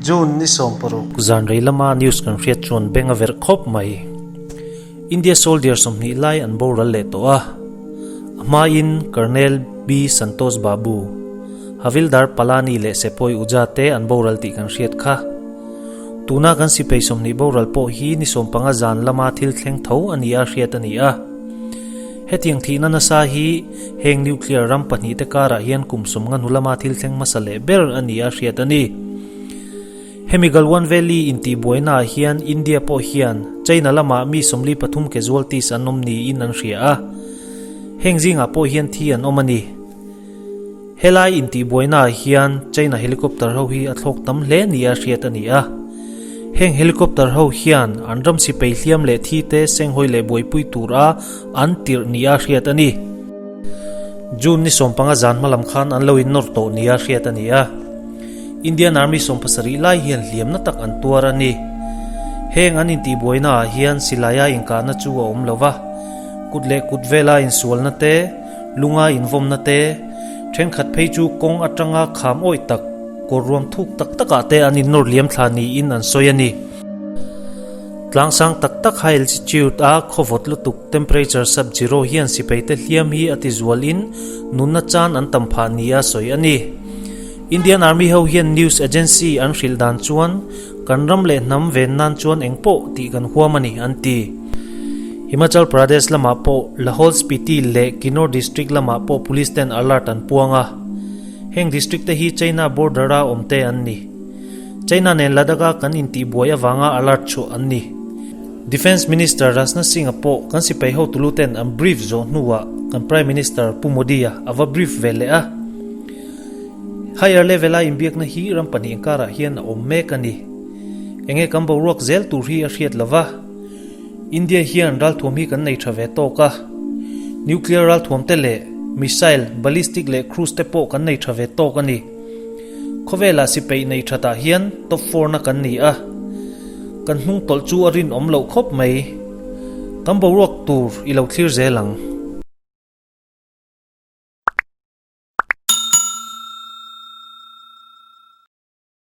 June ni 16. Zan rei lama news kan hriat chuan beng a verh khawp mai. India soldier 20 lai an boral leh tawh a. A hmain Colonel B Santosh Babu, Havildar Palani leh Sepoy Uja te an boral tih kan hriat kha. Tuna kan sipai 20 boral pawh hi ni 15 zan lama thil thleng tho a ni a hriat a ni a. Hetiang thihna nasa hi heng nuclear ram pahnih te karah hian kum 50 hnu lama thil thleng hmasa leh ber a ni a hriat a ni. Hemi Galwan Valley intihbuainaah hian India pawh hian China lamah mi 43 casualties an awm niin an hria a. Heng zingah pawh hian thi an awm a ni. Helai intihbuainaah hian China helicopter ho hi a thlawk tam hle nia hriat a ni a. Heng helicopter ho hian an ram sipai hliam leh thi te senghawi leh buaipui tura an tirh nia hriat a ni. June ni 15 zan hmalam khan an lo innawr tawh nia hriat a ni a. Indian Army 70 lai hian hliamna tak an tuar a ni. Heng an intihbuainaah hian silaia inkahna chu a awm lova, kut leh kut vela insualna te, Lunga invawmna te, thenkhat phei chu kawng atanga kham awih tak, kawr ruam thuk tak takah te an innawr liam thla niin an sawi a ni. Tlangsang tak tak high altitude a khawvawt lutuk temperature sub zero hian sipai te hliam hi a ti zualin nunna chan an tam phah nia sawi a ni. Indian Army ho hian news agency an hrilh dan chuan kan ram leh hnam ven nan chuan eng pawh tih kan huam a ni an ti. Himachal Pradesh lamah pawh Lahaul Spiti leh Kinnaur district lamah pawh police ten alert an puang a. Heng district te hi China border a awm te an ni. China nen Ladakh a kan intihbuai avanga alert chhuah an ni. Defence Minister Rajnath Singh-a pawh kan sipai hotulu ten an brief zawh hnuah kan Prime Minister Pu Modi-a a va brief ve leh a. Higher level a inbiakna hi ram pahnih inkarah hian a awm mek a ni. Enge kan boruak zel tur hi a hriat lova. India hian ralthuam hi kan nei tha ve tawk a. Nuclear ralthuam te leh missile, ballistic leh cruise te pawh kan nei tha ve tawk a ni. Khawvelah sipai nei thatah hian top four na kan ni a. Kan hnung tawlh chu a rinawm loh khawp mai. Kan boruak tur i lo thlir zel ang.